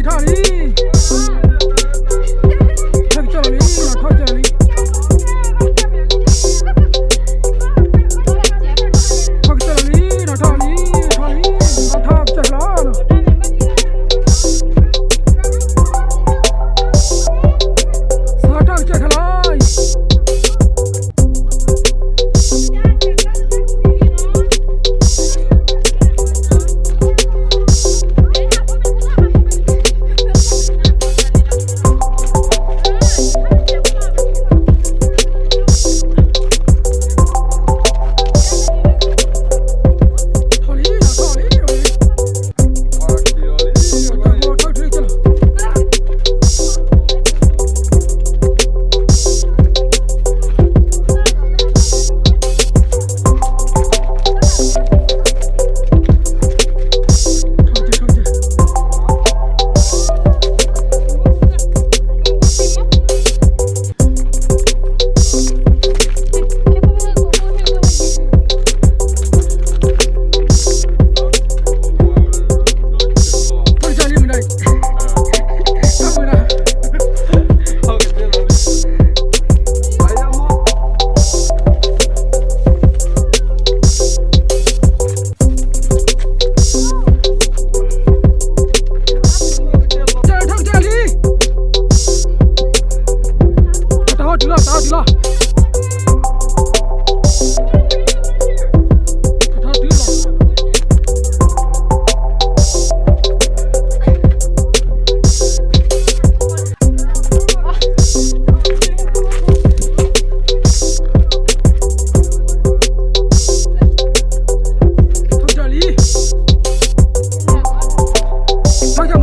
ထီၣ်လံ, ထီၣ်ကစၢၢ်လီၤလံ, ထီၣ်ကစၢၢ်လီၤလံ, ထီၣ်ကစၢၢ်လီၤလံ, ထီၣ်လံ, ထီၣ်လံ, ထီၣ်ကစၢၢ်လီၤ, ထီၣ်ကစၢၢ်လီၤ.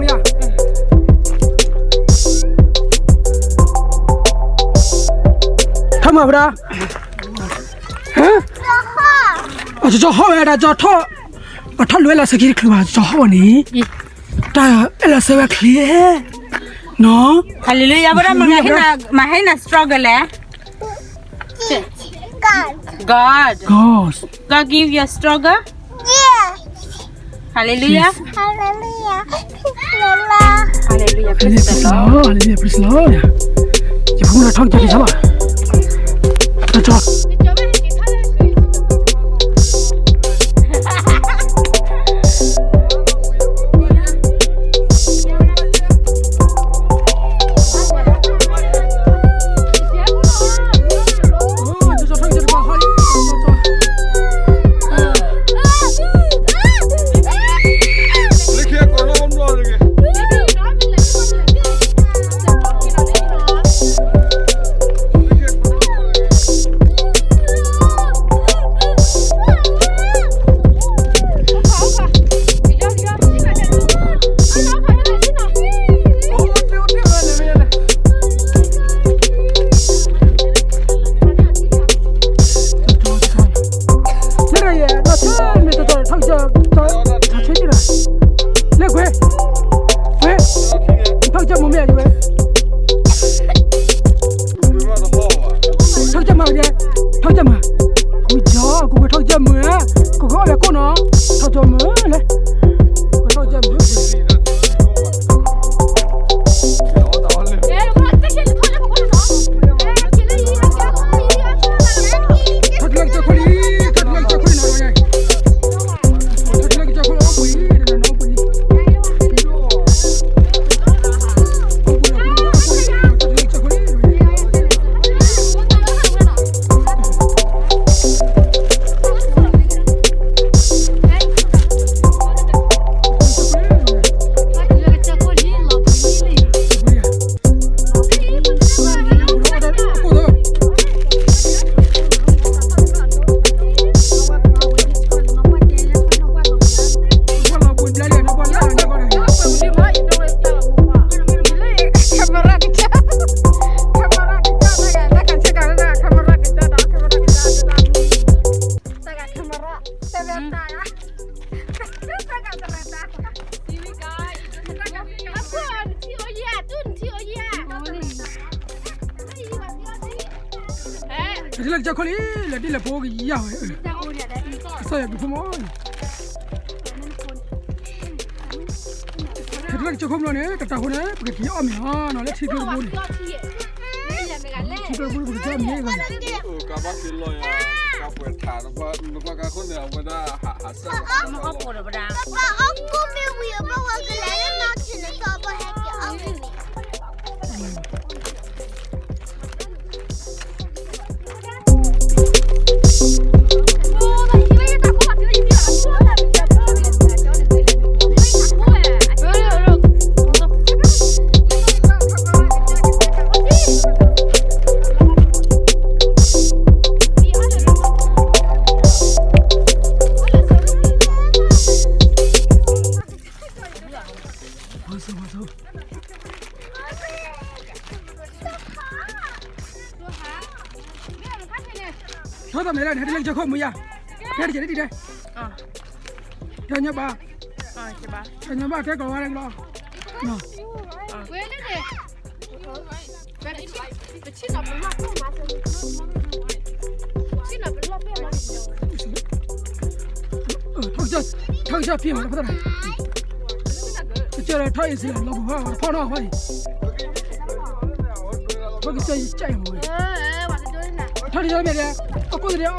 ထီၣ်မၤဖဒၣ်, ဟါ, အကၠီဟီၣ်ဝဲဒၣ်ကၠီထီၣ်, အထီၣ်လွဲလီၤစဲးခံတချုးဘၣ် ကၠီဟီၣ်ဝဲန့ၣ်, တၢ်အဲၣ်လီၤစဲးဝဲချ့, နီၤ, Hallelujah, ဘၣ်ဒၣ်မၤဟဲနၤစတြီဂလဲၣ်, God, God give you a struggle, Hallelujah, Hallelujah, Hallelujah, praise the Lord, Hallelujah, praise the Lord, ယဖိမုၣ်ထီၣ်ကစၢၢ်က့ၤဆါဘၣ်, တၢ်ကၠီ လၢယဲ နီၢ်ဆၢမ့ၢ်တတီၤထီၣ်ကစၢၢ်, လၢကွဲ, ကွဲ, ထီၣ်ကစၢၢ်မုာ်မ့ၢ်အဝဲ, ထီၣ်ကစၢၢ်မုာ်, ထီၣ်ကစၢၢ်မုာ်, ဝံၤကီ, ကကွဲထီၣ်ကစၢၢ်မုာ်ဧါ, ကကွဲအီၣ်လဲၤကိၣ်နီၤ, ထီၣ်ကစၢၢ်မုာ်လဲၣ်, ကွဲထီၣ်ကစၢၢ်မုာ် ထီၣ်ကစၢၢ်ခိၣ်လံ, ထီၣ်ကစၢၢ်ခိၣ်လံနီၤ, ထီၣ်ကစၢၢ်ခိၣ်လံနီၤ, ကစၢ်ခိၣ်လံ, လဲၤဒ်လဲၤဖိကယၢ်ဝဲ, ကစၢ်ယွၤကဖိမီၤ, ကစၢ် ကၠိခိၣ်မုၢ်လီၤန့ၣ် တတၢ်ဃိန့ၣ် ပကက့ၤအီၣ်မ့ၤလီၤနီၤ လၢထံကျိတဘိန့ၣ်, ထံကျိတဘိန့ၣ် ပကက့ၤအီၣ်မ့ၤ, ကဘၣ်က့ၤလီၤယၤ ကပှဲၤထး နကွၢ်ကါခိၣ်န့ၣ် အဝဲဒၣ်ဟးဟးစၢ် ပှၤအီၣ်ကိၣ်မ့ၢ်ဝံၤ ပှၤကလဲၤလၢနီၢ်ဆံးန့ၣ် စီၤပီဟဲက့ၤအီၣ်မ့ၤ ထီၣ်တၢ်မဲာ်လၢ ဟဲတလၢကစၢၢ်ခိၣ်မူယၤ, ဖဲတကဲးဒ်ဒ်တဲ, တညီဘၣ်, တညီဘၣ်တဲကီးဝဲဒၣ်ကလီ, ထီၣ်ကစၢၢ်ဖံးမး တဖၣ်တၢ်န့ၣ်, ကစၢၢ်ထီၣ်အံၤစံးလီၤပူၤဖီ တဖီၣ်နီၣ်ဖီအံၤ, ထီၣ်ကစၢၢ်ယကၢ်အံၤမးဝဲ, ထီၣ်တယီမဲာ်ဒဲး, အကိၣ်တဒဲးအီၣ်ထီၣ်, ထီၣ်က့ၤ ထီၣ်က့ၤ, သ့သ့သ့, ဘၣ်ဒူလီၤ.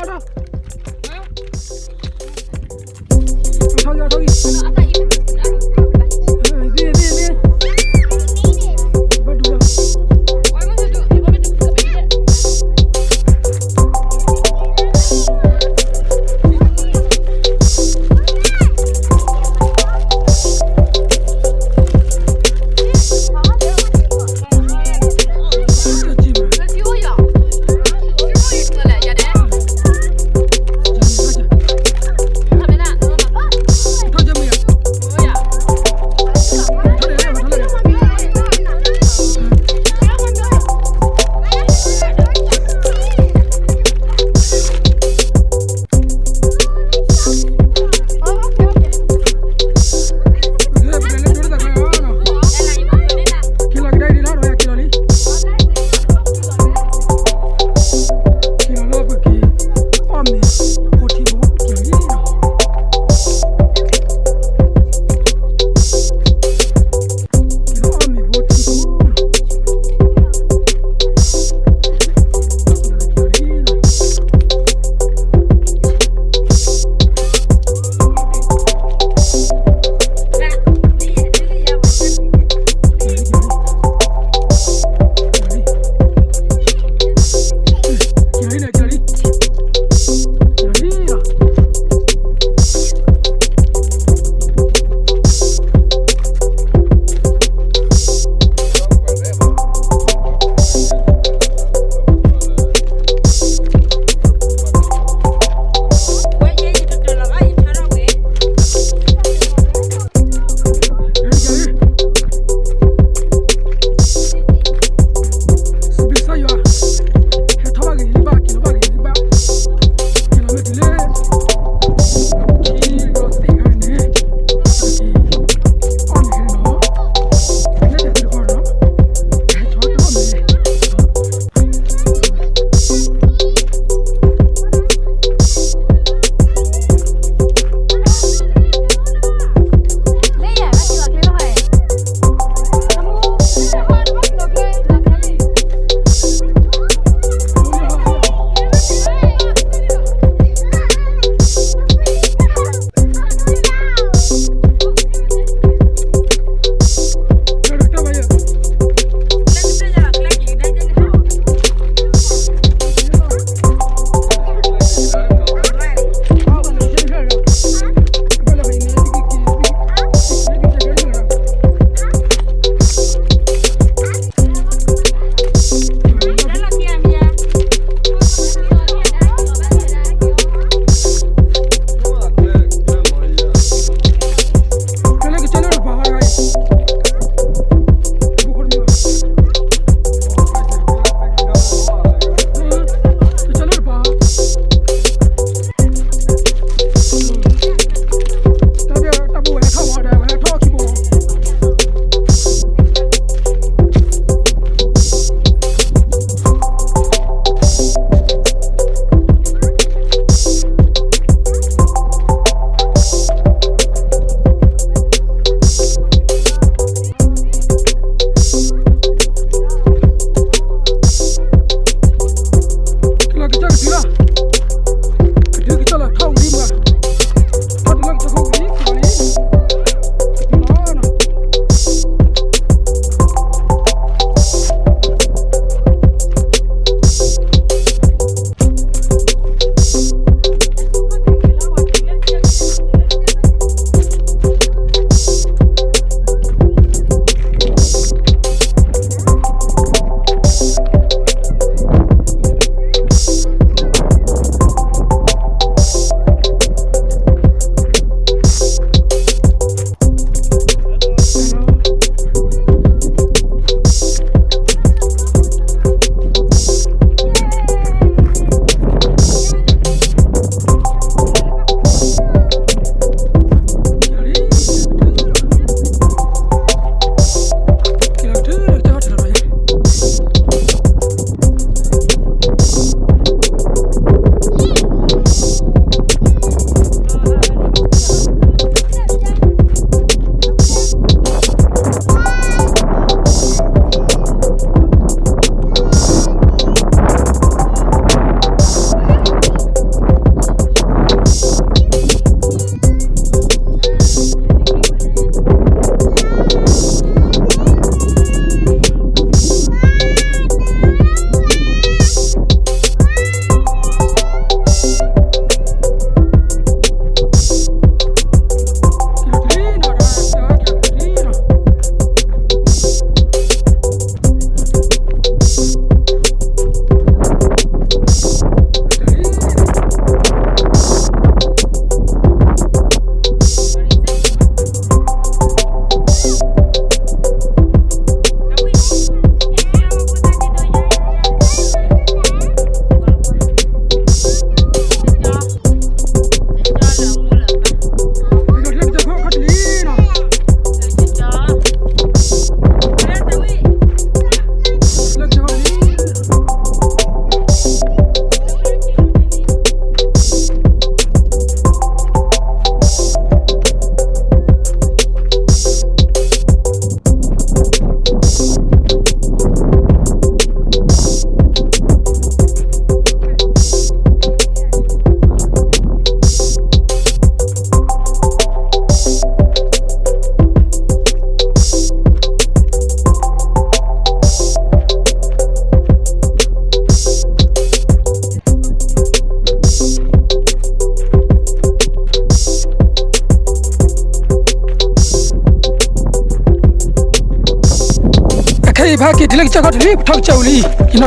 ဖဲက့ၤတုၤလၢကစၢၢ်ခီၣ်ထံးလံ ပထီၣ်ကစၢၢ်ဝံၤလံ, ယနီၢ်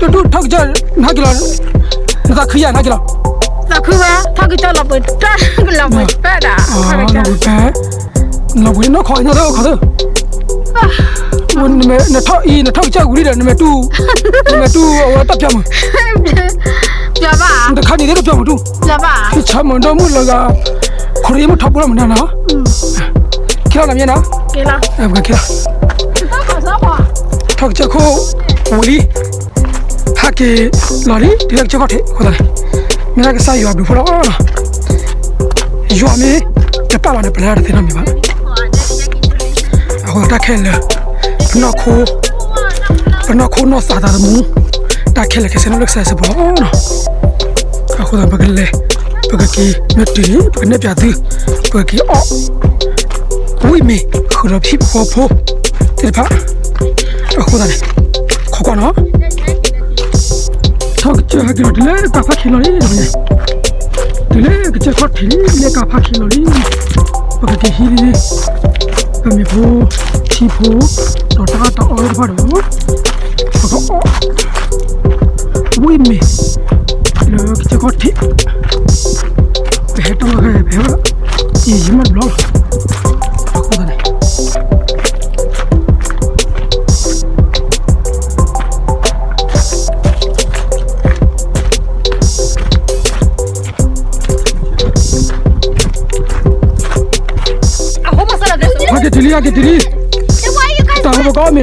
တုၢ် ထီၣ်ကစၢၢ်နဟဲက့ၤလီၤ, နသးခုယၤနဟဲက့ၤလီၤ, သးခုဝဲ ထီၣ်ကစၢၢ်လီၤပှဲၤတၢ်လီၤပှဲၤတၢ်, လီၤပှဲၤဖဲ လီၤပှဲၤနီၢ်ခီအံၤနီၢ်သၢခီၣ်သၢ, နထီၣ်အံၤ နထီၣ်ကစၢၢ်ဝံၤလံဒီး နမဲာ်တူၢ်, နမဲာ်တူၢ်အဝဲတၢ်ပျီမုၢ်, နတခါန့ၣ်သ့ၣ်တပျီမုၢ်တူၢ်, ဆၢမုၢ်ဒီမုၢ်လီၤဂာ်, ခိၣ်ရ့မုၢ်ထီၣ်ပူၤလီၤမုၢ်နၤနီၤ, ခံလီၤနမ့ၢ်နီၤ, ပကခံလီၤ, ထီၣ်ကစၢၢ်ခိၣ်ဝံၤလံ, ဟဲက့ၤလီၤလံ တုၤလၢကစၢၢ်ခီၣ်ထံးအဃိသတးန့ၣ်, မ့ၢ်ဒၣ်ကစၢ်ယွၤဘျုးဖှိၣ်လီၤ, ယွၤမ့ၢ်တပာ်လီၤန့ၣ် ပလဲၤတသ့နီတမံၤဘၣ်, အဃိသတးခဲလၢာ်, ပနီၢ်ခိ, ပနီၢ်ခိနီၢ်သးသးသမူ, တၢ်ခဲလၢာ်ခဲဆ့န့ၣ်လၢကစၢ်ယွၤစ့ၢ်ကီးလီၤ, အဃိသတးပကလဲၤ, ပကက့ၤမ့ၢ်တုၤန့ၣ် ပကနဲၣ်ပၠးသု, ပကက့ၤအီၣ် ဝံၣ်မ့ၤ ဃုာ်ဒီးပဟံၣ်ဖိဃီဖိသ့ၣ်တဖၣ်, အဃိသတးန့ၣ်, ခိးကွၢ်နီၤ, ထီၣ်ကစၢၢ်ဟဲက့ၤလီၤတုၤလၢကါဖးခံလီၤလံ, တုၤလၢကစၢၢ်ခီၣ်ထံးလံ လၢကါဖးခံလီၤလံ, ပကက့ၤဟံးလံ, ပမ့ၢ်ဖိ, ထံဖိ, ဒီးတၢ်အီၣ်တၢ်အီသ့ၣ်တဖၣ်ဒီး, ပကအီၣ် ဝံၣ်မ့ၤ လၢကစၢၢ်ခီၣ်ထံး, ပဟဲတၢ်လီၢ်ခဲအံၤ ပဟဲဝဲဒၣ် ယံာ်ယံာ်မးတဘျီလီၤ, အဃိသတးန့ၣ် ဟဲက့ၤတုၤလံ ဟဲက့ၤတုၤလံ, တၢ်လၢပကအီၣ်မ့ၤလီ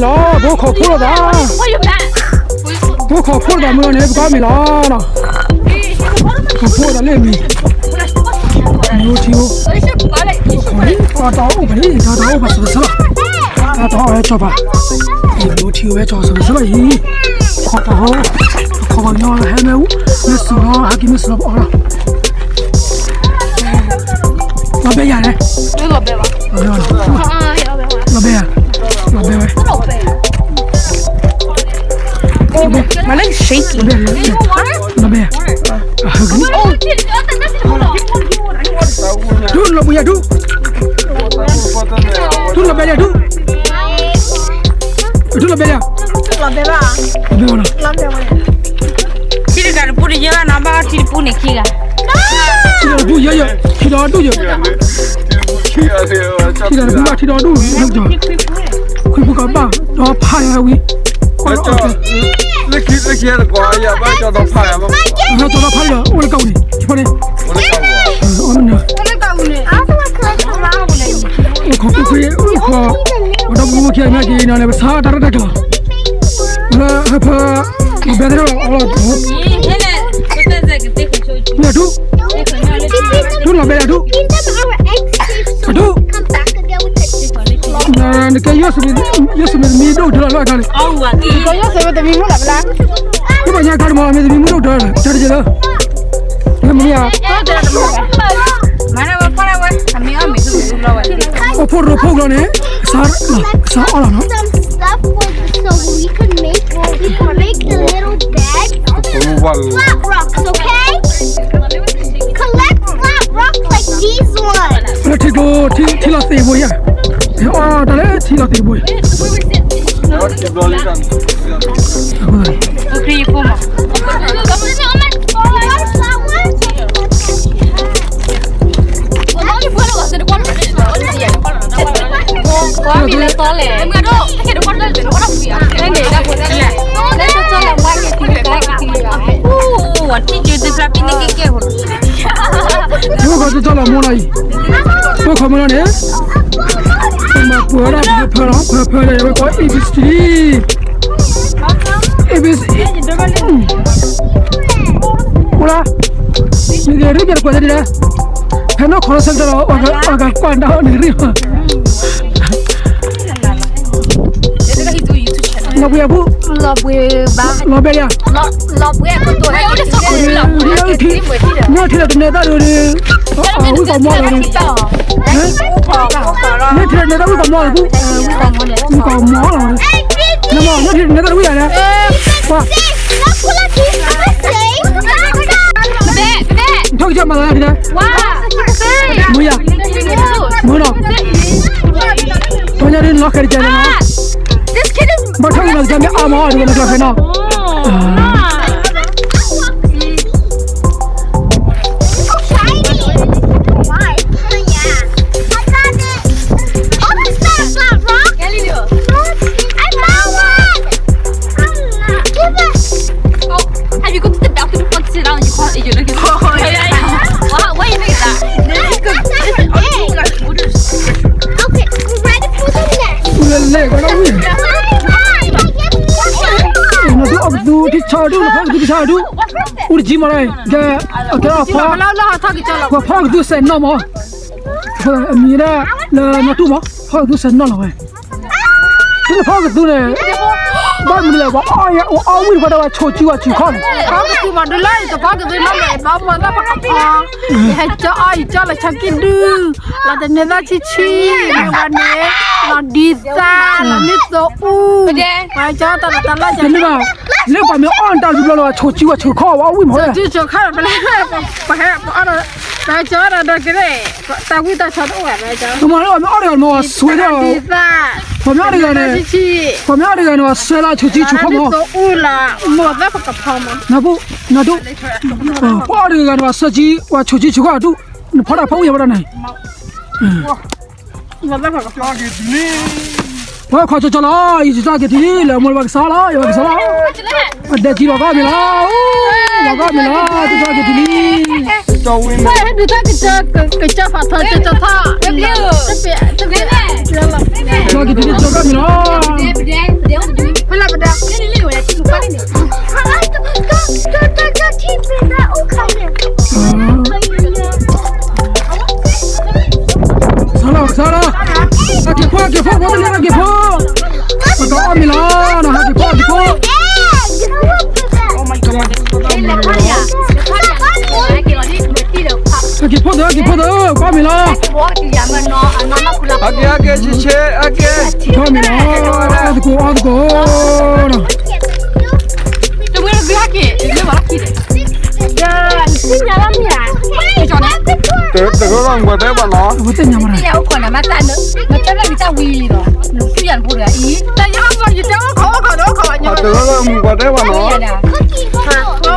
ၤ, ဖိခိးဖိလိာ်သး, ဖိခိးဖိလိာ်သးမုၢ်လီၤန့ၣ် ပကအီၣ်မ့ၤလီၤ, ခိးဖိလိာ်သးလၢမံၤ, မ့ၢ်အိၣ်ထံအိၣ်, ခိးလံ တၢ်တၢ်အိၣ်ဖးလံ တၢ်တၢ်အိၣ်ဖးစၢၤစၢၤလီၤ, တၢ်တၢ်အိၣ်ဖးလၢကၠီၤပၤ, မ့ၢ်အိၣ်ထံအိၣ်ဝဲကၠီၤစၢၤစၢၤလီၤအံၤ, ခိးတၢ်အိၣ်, ခိးပှၤကညီဟဲမ့ၢ်, မ့ၢ်စူၤလီၤ ဟဲက့ၤမ့ၢ်စူၤလီၤပအီၣ်လီၤ လီၤဘဲယၤလဲၣ်, လီၤဘဲယၤ, လီၤဘဲဝဲ, လီၤဘဲ, လီၤဘဲယၤ, ဟဲက့ၤ, ဒူလီၤဘဲယၤဒူ, ဒူလီၤဘဲယၤဒူ, ဒူလီၤဘဲယၤ, လီၤဘဲဘၣ်, လီၤဘဲဝဲ ထံတဂၤတပူၤတယဲၢ်ဘၣ်နီၤ, ဘၣ်အီၣ်ထံတပူၤန့ၣ်ခံဂၤ, ထံတဂၤတပူၤယဲၢ်ယဲၢ်, ထံဒီးဒူၣ်ယဲၢ်, ထံတဂၤတပူၤဘၣ်ထံဒီးဒူၣ်, ခွံပူၤကဘၣ်, ဒီးဖးယၤဝံၤ, လၢခံလၢခံတကွၢ်ယၤဘၣ်ကၠီဒီးဖးယၤဘၣ်, ကၠီဒီးဖးယၤဒီး အိၣ်လၢကၢ်ပူၤန့ၣ် ယဖီန့ၣ်, အိၣ်မနုၤ, အိၣ်ခိးပူၤခွံ, အိၣ်ခိး, အိၣ်ဒီးပူၤခံဂၤမ့ၢ်က့ၤနီၤန့ၣ် ပဆါတၢ်ရဲၣ်တၢ်ကျဲၤလီၤ, လၢဟဲဖၢ, လီၤဘဲသ့ၣ်လီၤအီၣ်လီၤ, မ့ၢ်ဒူ, ဒူလီၤဘဲယၤဒူ, အဒူ, နကဲယိၣ်စ့ၣ်မ့ၢ်သမံၤဒိၣ်ကတၢၢ်လီၤလၢအကျါန့ၣ်, ယိၣ်စ့ၣ်မ့ၢ်သမံၤမုၣ်လၢ်ဘၣ်, ယိၣ်ဘၣ်ညါကျါန့ၣ်မ့ၢ် မ့ၢ်သမံၤမုၣ်ဒိၣ်ကတၢၢ်လီၤ တၢ်တကဲလၢ, မ့ၢ်မ့ၢ်ဧါ, အိၣ်ဖှိၣ်ရိဖှိၣ်ကျီန့ၣ်, စးအီၣ်လီၤနီၤ, So we can make, we can make the little bag flat rocks, okay? Collect flat rocks like these ones. လၢထံကျိ, ထံ, ထံလီၤသ့ၣ်ဘိယၤ, အီၣ်တၢ်လၢထံလီၤသ့ၣ်ဘိ, မ့ၢ်ကီၢ်တၢ်လီၤမူနီၤအံၤ, ပခိၣ်မုၢ်လီၤန့ၣ်, ပမၤပှဲၤဝဲဒၣ်ဖၢဖၢလီၤ, ဖၢဖၢလီၤ ဝဲကီး A B C, A B C, အိၣ်လၢ, နကရ့ၣ်ပျဲတကွဲးဒ်လဲၣ်, ဖဲနီၢ်ခီလီၤဆၢကတီၢ်လီၤ, အဂၤကွၢ်ဒၣ်အီၤနကရ့ၣ်လီၤ လီၤဘှံးအပူၤ, လီၤဘှံးဘၣ်, လီၤဘှံးယၤ, လီၤဘှံးအပူၤ, မ့ၢ်ထံလီၤတနဲသၣ်ဒိၣ်န့ၣ်, ဝံၣ်ကီးမီလီၤန့ၣ်, မ့ၢ်ထံလီၤတနဲသၣ်ဝံၣ်ကီးမီလီၤပူၤ, ဝံၣ်ကီးမီလီၤန့ၣ်, နမ့ၢ်ထံလီၤတနဲသၣ်ဝံၣ်ယၤလဲၣ်, ကွၢ် ထီၣ်ကစၢ်မၤလၢ်ဒ်လဲၣ်, မုၢ်ယၤ, မုၢ်နီၤ, ပှၤညါဒ်လီၤဃဲတကဲလၢၤနီၤ, This kid is ဘၣ်ထွဲက့ၤနီၤ ကစၢ်မ့ၢ်အါမး ဒ်ဝဲန့ၣ်ကျါဖဲနီၤ Have you gone to the bathroom? What, what you mean that? Okay, we're ready for the next. လဲၤလဲၤကဒီးဝံၤ နသုအီၣ်ကသူထံဆါဒူၣ် နဖီကသူထံဆါဒူၣ် အိၣ်တကံမးလၢ ကဲ အကဲအဖီ ပှၤဖီကသူစဲးနီၢ်မး အမံၤဒၣ် လၢနီၢ်တူၢ်မး ဖီကသူစဲးနီၢ်လီၤဝဲ သုနဖီကသူန့ၣ် ဘၣ်မနုၤလဲၣ် ပှၤအီၣ်ဝံၣ်တဖၣ်ဒၣ်ဝဲဆိးကံဝဲဆိးခီၣ်န့ၣ် ဖီကသူမးဒုလၢယတဖီကသူနီၢ်မး ဘၣ်မၤသးပကဖီ ယဟဲကၠီအီၣ် ယကၠီလီၤဆၢကံၣ်ဒုၣ် လီၤတန့ၤသၣ်ဆံဆံ မ့ၢ်ဝဲန့ၣ် လီၤဒံသၣ် လီၤမ့ၢ်သိအူ ပှၤကၠီတၢ်လီၤတၢ်လီၣ် တမ့ၢ်ဘၣ် လၢပှၤမ့ၢ်အီၣ်တၢ်ဘျီဘျီလီၤ ဆိးကံဝဲဆိးခီၣ် ပှၤအီၣ်ဝံၣ်မး ဆိးကံဆိးခီၣ် ပဟဲပအီၣ်ဒီး ပဟဲပအီၣ်ဒီး တၢ်ဝံၣ်တၢ် တၢ်ဆိးတအိၣ်ဘၣ် မ့ၢ်အီၣ်တဂၤမ့ၢ်ဝဲဆွဲဒီး ပှၤမ့ၢ်အီၣ်တဂၤန့ၣ် ပှၤမ့ၢ်အီၣ်တဂၤန့ၣ် ပှၤဆွဲလၢဆိးကံဆိးခီၣ်မး နၢ်ပူၤ နၢ်ဒိၣ် ပှၤအီၣ်တဂၤန့ၣ် ပှၤဆွဲကံ ပှၤဆိးကံဆိးခီၣ်အဒူၣ် နဖီတၢ်ဖီဝံၣ်ယၤဝဲဒၣ်န့ၣ် ပှၤခီကၠီကၠီလီၤ ယစၢ်က့ၤထံလံ လၢမိၢ်လၢပှၤကစၢ်လီၤ ယပှၤကစၢ်လီၤ ပဒဲကံလီၤကီၢ်မ့ၢ်လီၤ လီၤကီၢ်မ့ၢ်လီၤ တစၢ်က့ၤထံလံ စၢ်က့ၤထံလံ တစၢ်ကီၢ်မ့ၢ်လီၤ စၢ်လီၤ စၢ်လီၤ အက့ၤဖိ အက့ၤဖိ ဖိတလ့ အက့ၤဖိ ပကအီၣ်မ့ၢ်လီၤ နဟးက့ၤဖိ အက့ၤဖိ အက့ၤဖိသၢ အက့ၤဖိသၢ ကီၢ်မ့ၢ်လီၤ အက့ၤ အက့ၤ ဆ့ဆ့ အက့ၤ ကီၢ်မ့ၢ်လီၤ အီၣ်သကိး အီၣ်သကိး တဂၤလီၤ မုၢ်ကတဲဘၣ်နီၤ အဝဲသ့ၣ်ညါမး တဂၤလီၤ မုၢ်ကတဲဘၣ်နီၤ အမ့ၢ်ယအ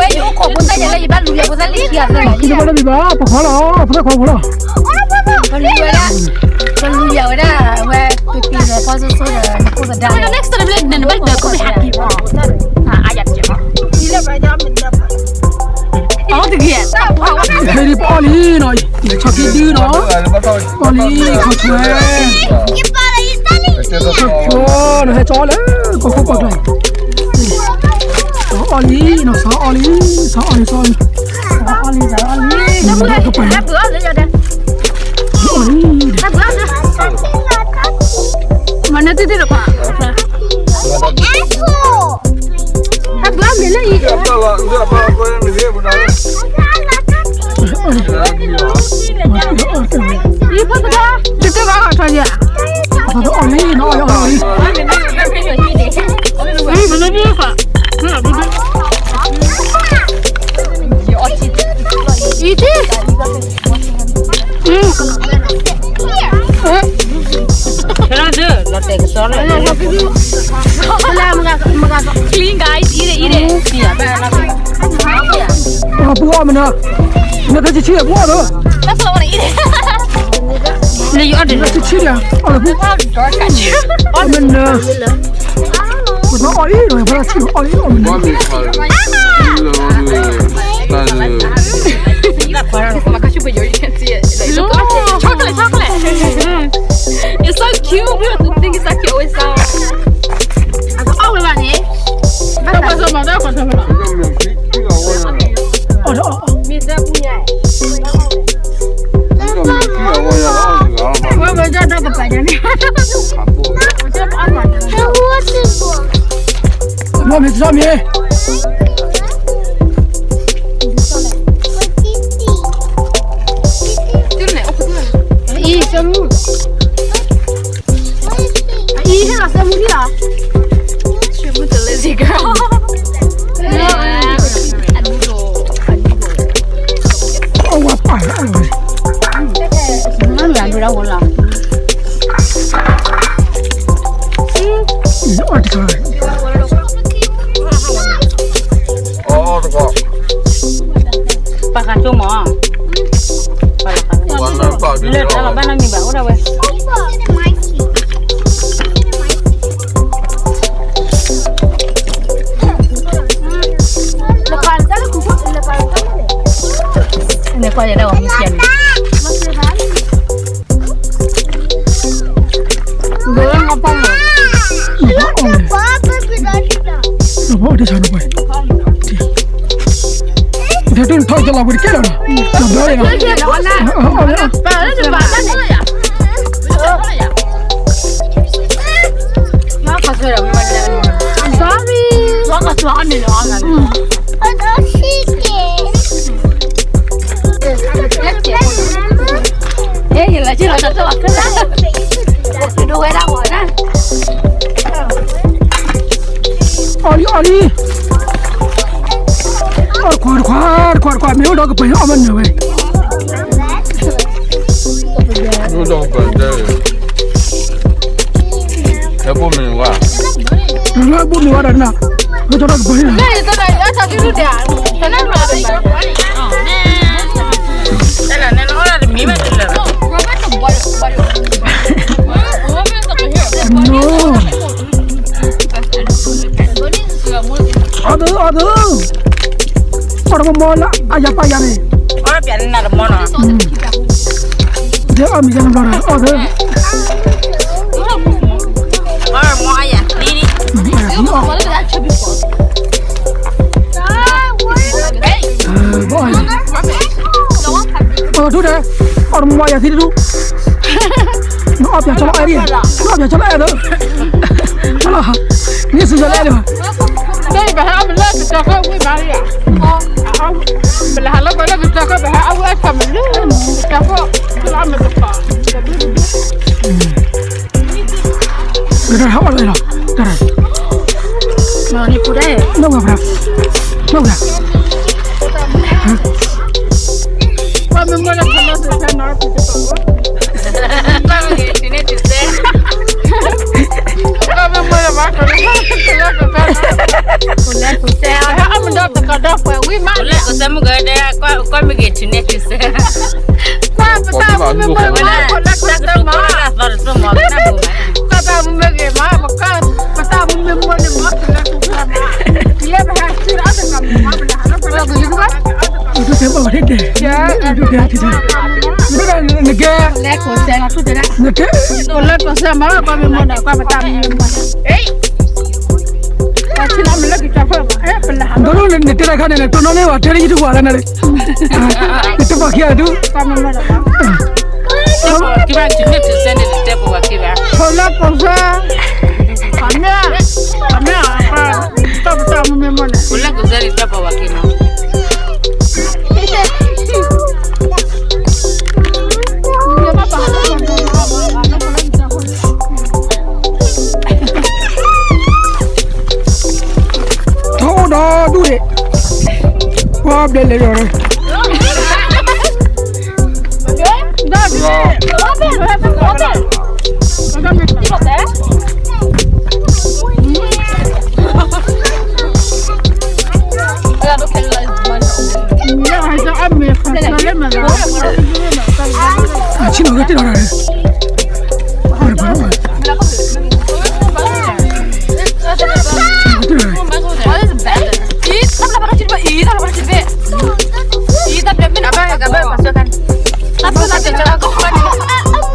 ိၣ်ခိးဖိသၣ်ယဲလၢယဘၣ်လူၤယဖိသၣ်လံခံဂၤသၢဂၤ ယဘၣ်တမံၤဘၣ် ပခွါလီၤ ပသၣ်ခွါဖိလီၤ ပလူၤဝဲဒၣ် ပလူၤယၤဝဲဒၣ် အဝဲပပံၤဒီးဖီဆိဆိဒီး နခိၣ်သဒါ next time နဘၣ်ဒၢးခိၣ်ပဟးက့ၤမး အါယၤတကဲမး အီၣ်တဂ့ၤ ပအီၣ်လံနီၤ လဲၤဆီက့ၤဒုနီၤ အီၣ်လံ ခီဆွဲ ခီဆွဲ နဟဲကၠီလၢ ကီၢ်ခိၣ်ကီၢ်ကျါ အီၣ်လံနီၤ စးအီၣ်လံ စးအီၣ်လံ စးအီၣ်လံ စးအီၣ်လံ စးအီၣ်လံ ကပၤ အီၣ်လံ မၤနၢၤတံၢ်တံၢ်တခွါ အဘၣ်မ့ၢ်လၢအံၤ အံၤဖိသဒါ တကဲဘၣ်အီၣ်ထီၣ်ယၤ အီၣ်လံနီၤ အီၣ်လံ မၤနၢၤတံၢ်တခွါ အံၤတံၢ် Clean, guys. Eat it, eat it. ပှၤပူအီၣ်မနုၤ နတဆံးဆံးဒီး အီၣ်လၢပူ အီၣ်မနုၤ ပှၤအီၣ်အံၤဒီး ပှၤဆံးအီၣ်အံၤ အီၣ်မနုၤ Chocolate, chocolate. It's so cute. People think it's like you always sound. အကအိၣ်ဝဲဘၣ်န့ၣ် ဘၣ်ကွၢ်စိမး ဘၣ်ကွၢ်စိမး ဝဲဝဲဒၣ်ဒီးကပၤညါန့ၣ် မ့ၢ်တမ့ၢ် အံၤ စမူ အံၤ ဟဲလီၤ စမူလံလီၤ She moved the lazy girl. အဝဲပာ် မ့ၢ်ဒၣ်ဝဲလီၤ. ပှၤဃးဆိမး, လၢတၢ်လီၤဘၣ်နီတမံၤဘၣ် အိၣ်ဒၣ်ဝဲ. နကွၢ်ယဲဒၣ်အီၤမ့ၢ်ကဲန့ၣ်, ဒိၣ်လၢနပၢ်မး, နပၢ်အိၣ်ဒ်ဆၣ်နပၢ်, တၢ်ဒိၣ်ထီၣ်ကလီၤပှ့ၤတကဲလီၤနီၤ, တဘျီလီၤနီၤ. Sorry. အီလံ အီလံ, အီတခွါတခွါတခွါတခွါ, မ့ၢ်အိၣ်ဒီးကပၤအီၣ်မ့ၢ်နၢၤဝဲ, အိၣ်ဒီးကပၤတဲ, ဟဲဘိၣ်မ့ၤဝဲ, လၢဘိၣ်မ့ၤဝဲဒီးနၤ, ဝဲကၠီဒီးကပၤန့ၣ်, အီၣ်သၢ အီၣ်သၢ, အီၣ်တမီမီလၢအယၤပာ်ယၤန့ၣ်, အီၣ်တပျးန့ၣ်နၤတမီနီၤ, ဒ်အီၣ်မ့ၤယါတဘျီဒီး အီၣ်သၢ, အီၣ်တမီအယၤသံ, အီၣ်ထူၣ်ဒီး, အီၣ်တမီမီယၤသံတဒူၣ်, နအီၣ်ပျးဆီလီၤအဲၣ်ဒံး, နအီၣ်ပျးဆီလီၤအဲၣ်ဒီး, ဆီလီၤ, မ့ၢ်စံးဆီလီၤအဲၣ်ဒံးဘၣ်, ပဟဲအီၣ်မ့ၤလၢကစၢၢ်ခိၣ်ဝံၤဘၣ်ယၤ, ပလဲၤဟးလၢပှၤလၢကစၢၢ်ခိၣ် ပဟဲအီၣ်ဝံၤအီၣ်ဆီမ့ၤလၢကစၢၢ်ခိၣ်, လၢအမ့ၢ်တခီ, တၢ်ဟးအီၣ်လီၤလီၤ, တၢ်, နီၢ်ဝဲဖရၣ်, နီၢ်ဝဲ, ပှၤမ့ၢ်မ့ၢ်လၢဖဲလၢဖဲနီၤ, ပှၤမ့ၢ်မ့ၢ်လၢဖဲလၢဖဲနီၤ, ပှၤလၢဖဲလၢဖဲနီၤ, ပှၤမ့ၢ်ဒီးတကဒီးပှၤဝံၤမး, ပှၤလၢကစဲမုၢ်ကဒီး, ကွၢ်မ့ၢ်ဂ့ၤထူးန့ၢ်ထူးစဲ ပတၢ်မုၢ်မ့ၢ်မ့ၢ်ဝဲလၢ ပတၢ်မုၢ်မ့ၢ်မ့ၢ်ဝဲလၢ ပတၢ်မုၢ်မ့ၢ်ဂ့ၤမး ပက ပတၢ်မုၢ်မ့ၢ်မ့ၢ်န့ၣ်မ့ၢ် ပလၢထူၣ်ဖျဲးမး လၢပဟဲစံးအီၤတကမ့ၢ်မး ပလၢဟးလၢပလၢထူၣ်ဖျဲးမး နကဲ နကဲ လၢကစၢ်မး ပမ့ၢ်မ့ၢ်ဒီး ပတၢ်မုၢ်မ့ၢ်မ့ၢ် ဒီးနတဲတၢ်ခါန့ၣ် တနီၤန့ၣ် ပှၤတဲလၢယတဝၤလၢနၤလံ နတပှၤခံဂၤဒုး ကဘၣ်တုၤန့ၢ်တုၤစဲန့ၣ် နတဲပှၤခံဂၤ ဖိလၢကစၢ် အမ့ၢ် အမ့ၢ် တၢ်ပတၢ်မုၢ်မ့ၢ်မ့ၢ်န့ၣ် ဖိလၢကစၢ်န့ၣ် တဲပှၤခံဂၤ ထီၣ်အိၣ်ဒီးဒူၣ်န့ၣ် ပှၤဘျဲလဲၤလီၤန့ၣ် အဆ့ၣ်နီၤကတ့ၢ်လီၤတၢ်န့ၣ်